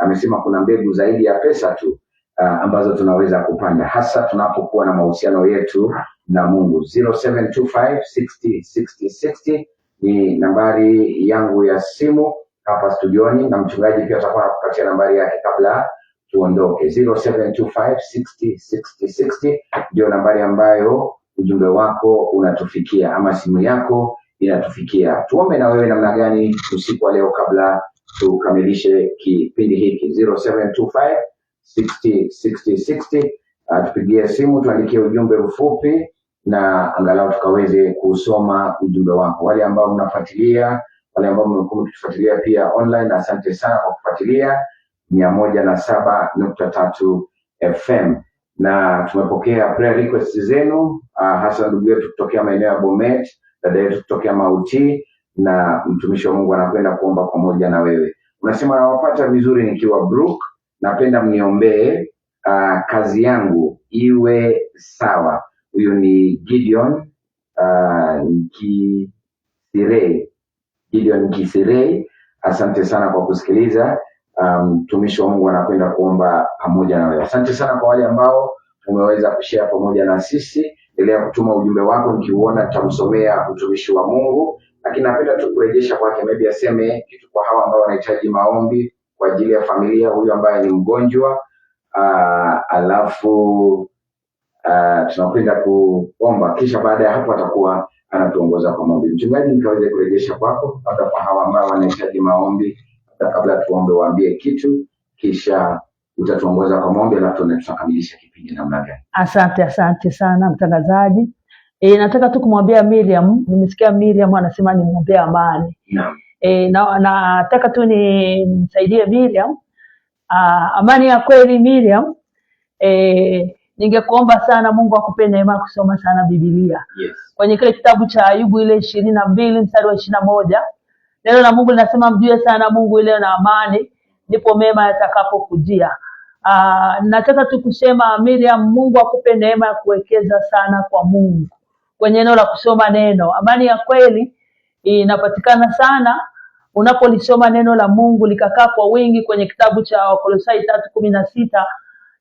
Amesema kuna mbegu zaidi ya pesa tu ambazo tunaweza kupanda, hasa tunapokuwa na mahusiano yetu na Mungu. 0725 60 60 60 ni nambari yangu ya simu hapa studioni, na mchungaji pia atakuwa anakupatia nambari yake kabla tuondoke. 0725 60 60 60 ndio nambari ambayo ujumbe wako unatufikia ama simu yako inatufikia. Tuombe na wewe namna gani usiku wa leo kabla tukamilishe kipindi hiki. 0725 60 60 60. Tupigie simu, tuandikie ujumbe mfupi na angalau tukaweze kusoma ujumbe wako. Wale ambao mnafuatilia, wale ambao mmekuwa mkitufuatilia pia online, asante sana kwa kufuatilia 107.3 FM na tumepokea prayer request zenu, hasa ndugu yetu kutokea maeneo ya Bomet, dada yetu kutokea Mauti, na mtumishi wa Mungu anakwenda kuomba pamoja na wewe. Unasema nawapata vizuri nikiwa Brook, napenda mniombee kazi yangu iwe sawa. Huyu ni Gideon Nkisirei, Gideon Kisirei, asante sana kwa kusikiliza. Mtumishi wa Mungu anakwenda kuomba pamoja na wewe. Asante sana kwa wale ambao umeweza kushare pamoja na sisi. Endelea kutuma ujumbe wako, nikiuona nitamsomea mtumishi wa Mungu, lakini napenda tu kurejesha kwake, maybe aseme kitu kwa hawa ambao wanahitaji maombi kwa ajili ya familia, huyu ambaye ni mgonjwa alafu tunakwenda kuomba, kisha baada ya hapo atakuwa anatuongoza kwa maombi. Mchungaji, nikaweze kurejesha kwako, labda kwa hawa ambao wanahitaji maombi, labda kabla tuombe waambie kitu, kisha utatuongoza kwa maombi, alafu tuone tutakamilisha kipindi namna gani. Asante, asante sana mtangazaji. Nataka tu kumwambia Miriam, nimesikia Miriam anasema nimwombee amani. Naam. Na nataka tu nimsaidie Miriam. Amani ya kweli Miriam, ningekuomba sana Mungu akupe neema ya kusoma sana Biblia. Kwenye kile kitabu cha Ayubu ile 22 mstari wa 21, neno la Mungu linasema mjue sana Mungu ile na amani, ndipo mema yatakapokujia. Nataka tu kusema Miriam, Mungu akupe neema ya kuwekeza sana kwa Mungu kwenye neno la kusoma neno. Amani ya kweli inapatikana sana unapolisoma neno la Mungu likakaa kwa wingi. Kwenye kitabu cha Wakolosai 3:16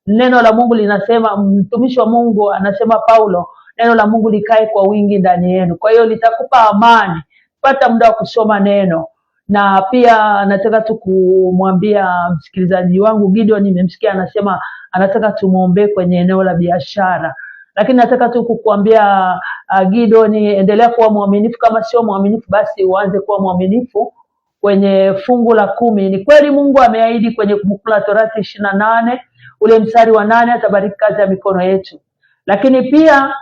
neno la Mungu linasema, mtumishi wa Mungu anasema Paulo, neno la Mungu likae kwa wingi ndani yenu. Kwa hiyo litakupa amani. Pata muda wa kusoma neno. Na pia nataka tu kumwambia msikilizaji wangu Gideon, nimemsikia anasema anataka tumuombee kwenye eneo la biashara, lakini nataka tu kukuambia Gideon, endelea kuwa mwaminifu. Kama sio mwaminifu, basi uanze kuwa mwaminifu kwenye fungu la 10. Ni kweli Mungu ameahidi kwenye Kumbukumbu la Torati 28 ule mstari wa 8 atabariki kazi ya mikono yetu, lakini pia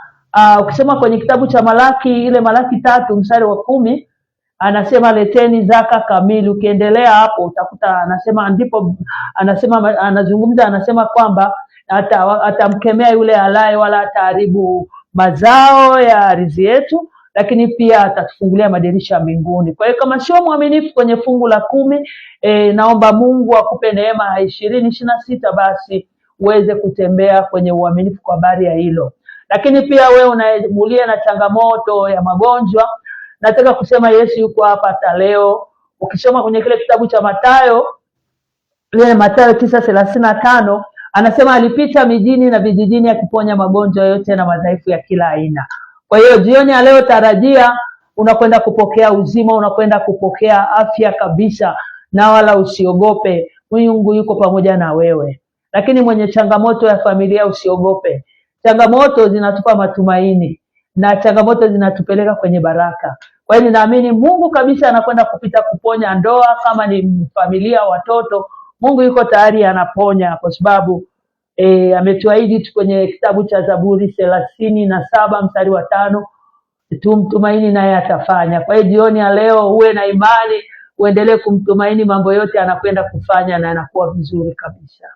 ukisoma kwenye kitabu cha Malaki ile Malaki 3 mstari wa 10 anasema leteni zaka kamili. Ukiendelea hapo utakuta anasema, ndipo anasema, anazungumza anasema kwamba atamkemea yule alaye wala ataharibu mazao ya ardhi yetu, lakini pia atatufungulia madirisha ya mbinguni. Kwa hiyo kama sio mwaminifu kwenye fungu la 10, naomba Mungu akupe neema ya 2026 basi uweze kutembea kwenye uaminifu kwa habari ya hilo. Lakini pia wewe unayemulia na changamoto ya magonjwa, nataka kusema Yesu yuko hapa hata leo. Ukisoma kwenye kile kitabu cha Mathayo, ile Mathayo 9:35 anasema alipita mijini na vijijini akiponya magonjwa yote na madhaifu ya kila aina. Kwa hiyo jioni ya leo tarajia unakwenda kupokea uzima, unakwenda kupokea afya kabisa, na wala usiogope, Mungu yuko pamoja na wewe. Lakini mwenye changamoto ya familia usiogope. Changamoto zinatupa matumaini na changamoto zinatupeleka kwenye baraka. Kwa hiyo ninaamini Mungu kabisa anakwenda kupita kuponya ndoa, kama ni familia, watoto, Mungu yuko tayari anaponya, kwa sababu ametuahidi tu kwenye kitabu cha Zaburi 37 mstari wa 5, tumtumaini naye atafanya. Kwa hiyo jioni ya leo uwe na imani, uendelee kumtumaini, mambo yote anakwenda kufanya na anakuwa vizuri kabisa.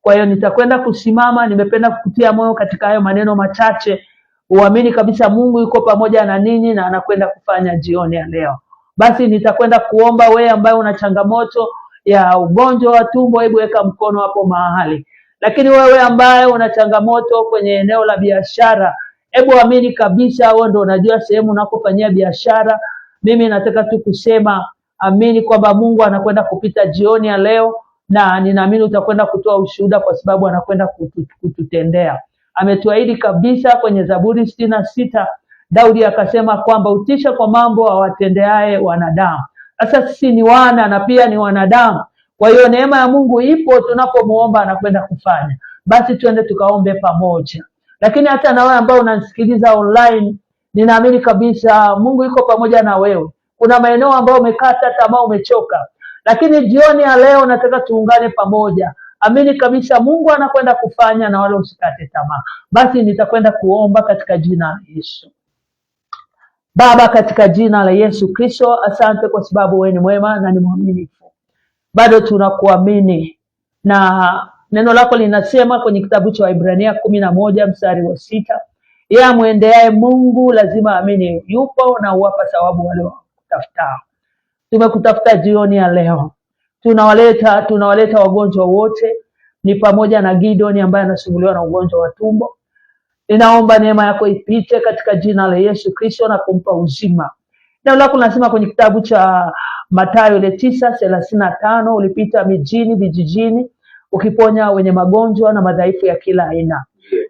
Kwa hiyo nitakwenda kusimama, nimependa kukutia moyo katika hayo maneno machache. Uamini kabisa Mungu yuko pamoja na ninyi na anakwenda kufanya jioni ya leo. Basi nitakwenda kuomba. Wewe ambaye una changamoto ya ugonjwa wa tumbo, hebu weka mkono hapo mahali. Lakini wewe ambaye una changamoto kwenye eneo la biashara, hebu amini kabisa, wewe ndio unajua sehemu unakofanyia biashara. Mimi nataka tu kusema amini kwamba Mungu anakwenda kupita jioni ya leo na ninaamini utakwenda kutoa ushuhuda kwa sababu anakwenda kututendea. Ametuahidi kabisa kwenye Zaburi 66, Daudi akasema kwamba utisha kwa mambo awatendeaye wanadamu. Sasa sisi ni wana na pia ni wanadamu, kwa hiyo neema ya Mungu ipo, tunapomuomba anakwenda kufanya. Basi tuende tukaombe pamoja. Lakini hata na wewe ambao unanisikiliza online, ninaamini kabisa Mungu yuko pamoja na wewe. Kuna maeneo ambayo umekata tamaa, umechoka, lakini jioni ya leo nataka tuungane pamoja. Amini kabisa Mungu anakwenda kufanya, na wala usikate tamaa. Basi nitakwenda kuomba katika jina la Yesu. Baba, katika jina la Yesu Kristo, asante kwa sababu wewe ni mwema na ni mwaminifu. Bado tunakuamini na neno lako linasema kwenye kitabu cha Waibrania 11 mstari wa 6, yeye amwendeaye Mungu lazima aamini yupo na huwapa thawabu wale wakutafutao. Tumekutafuta jioni ya leo, tunawaleta wagonjwa wote, ni pamoja na Gideon ambaye anasumbuliwa na ugonjwa wa tumbo. Ninaomba neema yako ipite katika jina la Yesu Kristo na kumpa uzima. Neno lako linasema kwenye kitabu cha Mathayo ile 9:35, ulipita mijini, vijijini, ukiponya wenye magonjwa na madhaifu ya kila aina.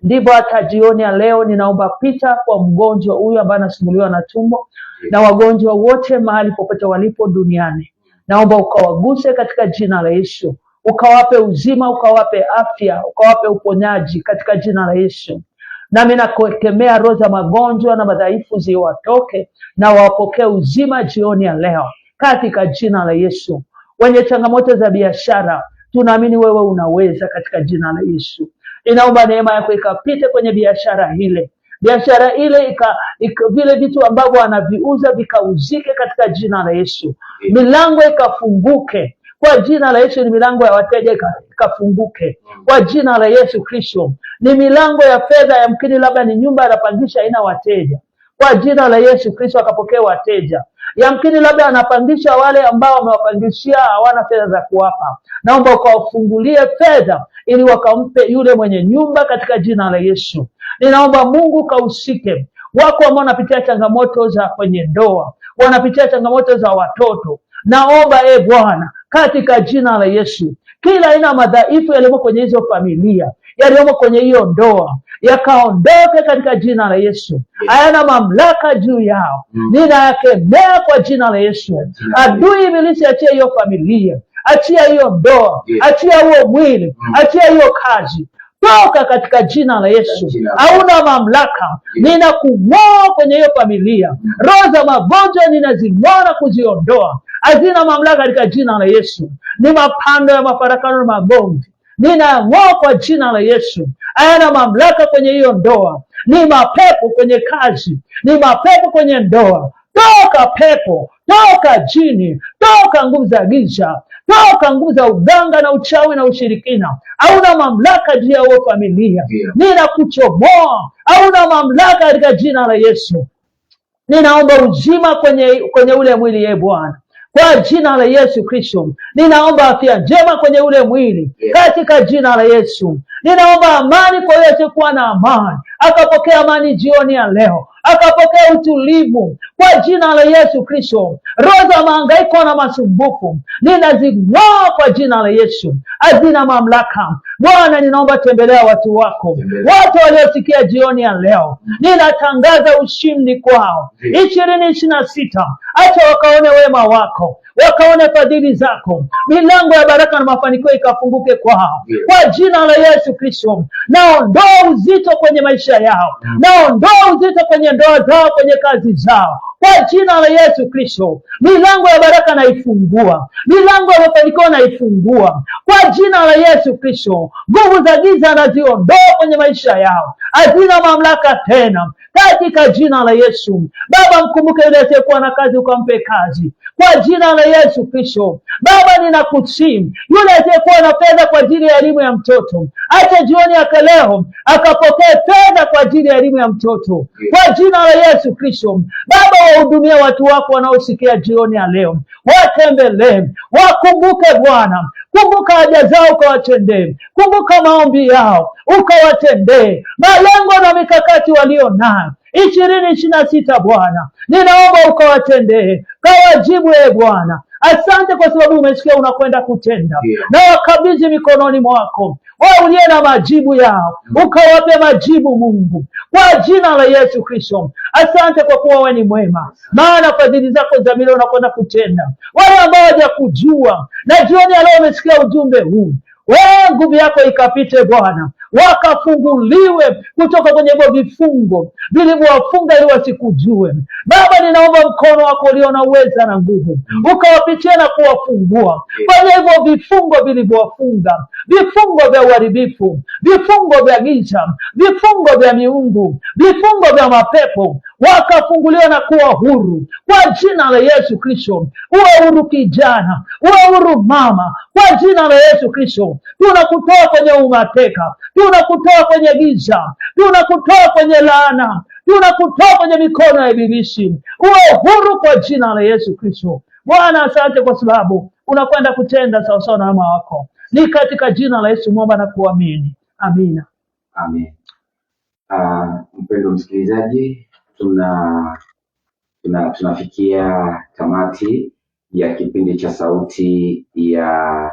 Ndivyo hata jioni ya leo ninaomba pita kwa mgonjwa huyu ambaye anasumbuliwa na tumbo na wagonjwa wote mahali popote walipo duniani. Naomba ukawaguse katika jina la Yesu, ukawape uzima, ukawape afya, ukawape uponyaji katika jina la Yesu. Nami nakukemea roho za magonjwa na madhaifu ziwatoke na wapokee uzima jioni ya leo katika jina la Yesu. Wenye changamoto za biashara, tunaamini wewe unaweza katika jina la Yesu. Ninaomba neema yako ikapite kwenye biashara ile, biashara ile vile vitu ambavyo wanaviuza vikauzike katika jina la Yesu. Milango ikafunguke kwa jina la Yesu. Ni milango ya wateja ikafunguke kwa jina la Yesu Kristo. Ni milango ya fedha, yamkini labda ni nyumba anapangisha haina wateja, kwa jina la Yesu Kristo akapokea wateja. Yamkini labda anapangisha wale ambao wamewapangishia hawana fedha za kuwapa, naomba ukawafungulie fedha ili wakampe yule mwenye nyumba katika jina la Yesu. Ninaomba Mungu kahusike. Wako ambao wanapitia changamoto za kwenye ndoa, wanapitia changamoto za watoto, naomba e Bwana, katika jina la Yesu, kila aina madhaifu yaliyomo kwenye hizo familia, yaliyomo kwenye hiyo ndoa, yakaondoke katika jina la Yesu. Hayana mamlaka juu yao, ninayakemea kwa jina la Yesu. Adui ibilisi, achia hiyo familia, achia hiyo ndoa, achia huo mwili, achia hiyo kazi, toka katika jina la Yesu. Hauna mamlaka, ninakung'oa kwenye hiyo familia. Roho za magonjwa ninazing'oa na kuziondoa, hazina mamlaka katika jina la Yesu. Ni mapando ya mafarakano na magomvi, ninang'oa kwa jina la Yesu. Hayana mamlaka kwenye hiyo ndoa. Ni mapepo kwenye kazi, ni mapepo kwenye ndoa. Toka pepo, toka jini, toka nguvu za giza, toka nguvu za uganga na uchawi na ushirikina. Hauna mamlaka juu ya huo familia, ninakuchomoa. Hauna mamlaka katika jina la Yesu. Ninaomba uzima kwenye ule mwili, ye Bwana, kwa jina la Yesu Kristo. Ninaomba afya njema kwenye ule mwili katika jina la Yesu. Ninaomba amani kwa yule asiyekuwa na amani, akapokea amani jioni ya leo, akapokea utulivu kwa jina la Yesu Kristo. Roho za mahangaiko na masumbufu ninazing'oa kwa jina la Yesu, hazina mamlaka. Bwana, ninaomba tembelea watu wako, watu waliosikia jioni ya leo, ninatangaza ushindi kwao 2026. Acha wakaone wema wako, wakaone fadhili zako, milango ya baraka na mafanikio ikafunguke kwao kwa jina la Yesu Kristo. Naondoa uzito kwenye maisha yao, naondoa uzito kwenye ndoa zao, kwenye kazi zao kwa jina la Yesu Kristo. Milango ya baraka naifungua, milango ya mafanikio naifungua kwa jina la Yesu Kristo. Nguvu za giza naziondoa kwenye maisha yao, hazina mamlaka tena katika jina la Yesu. Baba, mkumbuke yule asiyekuwa na kazi, ukampe kazi kwa jina la Yesu Kristo. Baba, ninakusihi yule asiyekuwa na fedha kwa ajili ya elimu ya mtoto, acha jioni yake leo akapokee fedha kwa ajili ya elimu ya mtoto kwa jina la Yesu Kristo. Baba, wahudumie watu wako wanaosikia jioni ya leo, watembelee, wakumbuke Bwana. Kumbuka haja zao ukawatendee, kumbuka maombi yao ukawatendee, malengo na mikakati walio nayo 2026 Bwana, ninaomba ukawatendee, kawajibu e Bwana. Asante kwa sababu umesikia, unakwenda kutenda. Ndio. Na wakabidhi mikononi mwako, wewe uliye na majibu yao, ukawape majibu Mungu, kwa jina la Yesu Kristo. Asante kwa kuwa wewe ni mwema, maana fadhili zako za milele unakwenda kutenda. Wale ambao hawajakujua na jioni ya leo wamesikia ujumbe huu, wewe nguvu yako ikapite Bwana, wakafunguliwe kutoka kwenye hivyo vifungo vilivyowafunga ili wasikujue. Baba, ninaomba mkono wako ulio na uweza na nguvu ukawapitia na kuwafungua kwenye hivyo vifungo vilivyowafunga, vifungo vya uharibifu, vifungo vya giza, vifungo vya miungu, vifungo vya mapepo, wakafunguliwa na kuwa huru kwa jina la Yesu Kristo. Uwe huru kijana, uwe huru mama, kwa jina la Yesu Kristo. Tunakutoa kwenye umateka, tunakutoa kwenye giza, tunakutoa kwenye laana, tunakutoa kwenye mikono ya Ibilisi. Uwe huru kwa jina la Yesu Kristo. Bwana, asante kwa sababu unakwenda kutenda sawasawa na wema wako. Ni katika jina la Yesu mwomba na kuamini, amina. Amen. Mpendwa msikilizaji, tunafikia tamati ya kipindi cha Sauti ya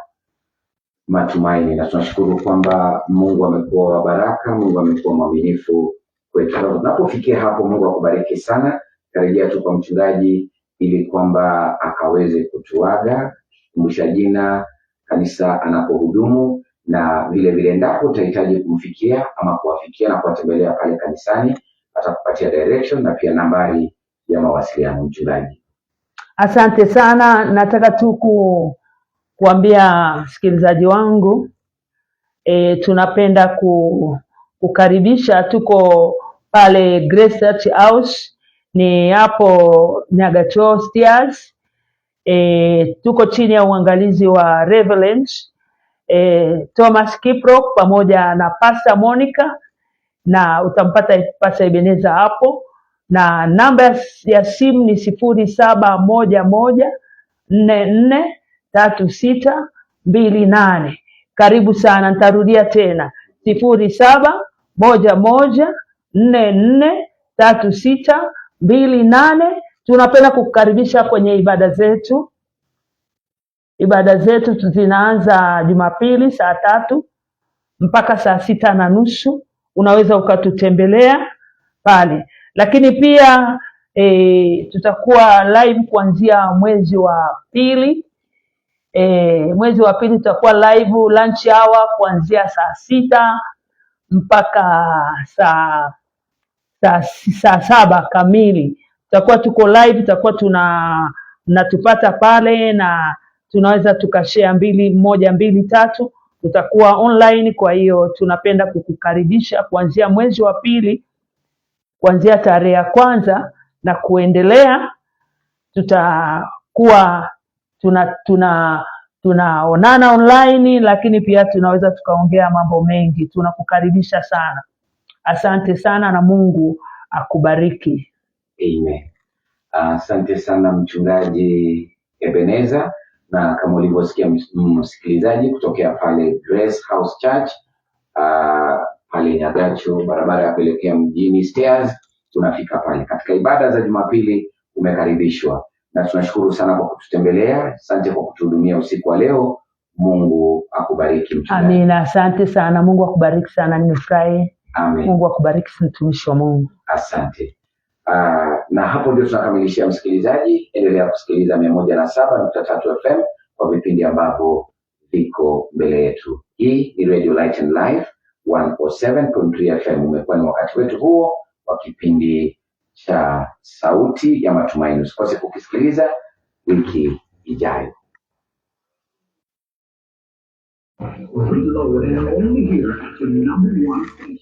Matumaini, na tunashukuru kwamba Mungu amekuwa wa baraka, Mungu amekuwa mwaminifu kwetu. Tunapofikia hapo, Mungu akubariki sana. Karejea tu kwa mchungaji ili kwamba akaweze kutuaga, kumbusha jina kanisa anapohudumu, na vile vile endapo utahitaji kumfikia ama kuwafikia na kuwatembelea pale kanisani, atakupatia direction na pia nambari ya mawasiliano. Mchungaji. Asante sana. Nataka tu kuambia msikilizaji wangu tunapenda kukaribisha. Tuko pale Grace Church House, ni hapo Nyagacho Stairs. Tuko chini ya uangalizi wa Reverend Thomas Kiprop pamoja na Pastor Monica, na utampata Pastor Ebeneza hapo, na namba ya simu ni 0711443628. Karibu sana, nitarudia tena 0711443628. Tunapenda kukukaribisha kwenye ibada zetu. Ibada zetu zinaanza Jumapili saa 3 mpaka saa 6:30. Unaweza ukatutembelea pale, lakini pia tutakuwa live kuanzia mwezi wa pili. Mwezi wa pili tutakuwa live lunch hour kuanzia saa 6 mpaka saa 7 kamili. Tutakuwa tuko live, tutakuwa mnatupata pale na tunaweza tukashare 2 1 2 3. Tutakuwa online. Kwa hiyo tunapenda kukukaribisha kuanzia mwezi wa pili, kuanzia tarehe ya 1 na kuendelea. Tutakuwa tunaonana online, lakini pia tunaweza tukaongea mambo mengi. Tunakukaribisha sana. Asante sana na Mungu akubariki. Amen. Asante sana Mchungaji Ebeneza, na kama ulivyosikia msikilizaji, kutokea pale Grace House Church, pale Nyagacho, barabara ya kuelekea mjini Stairs, tunafika pale katika ibada za Jumapili. Umekaribishwa na tunashukuru sana kwa kututembelea. Asante kwa kutuhudumia usiku wa leo. Mungu akubariki mchungaji. Amina, asante sana. Mungu akubariki sana, nimefurahi. Amen. Mungu akubariki mtumishi wa Mungu. Asante. Na hapo ndio tunakamilishia msikilizaji. Endelea kusikiliza 107.3 FM kwa vipindi ambavyo viko mbele yetu. Hii ni Radio Light and Life 107.3 FM. Umekuwa ni wakati wetu huo wa kipindi cha Sauti ya Matumaini. Usikose kukisikiliza wiki ijayo. Reload and only here at the number one station.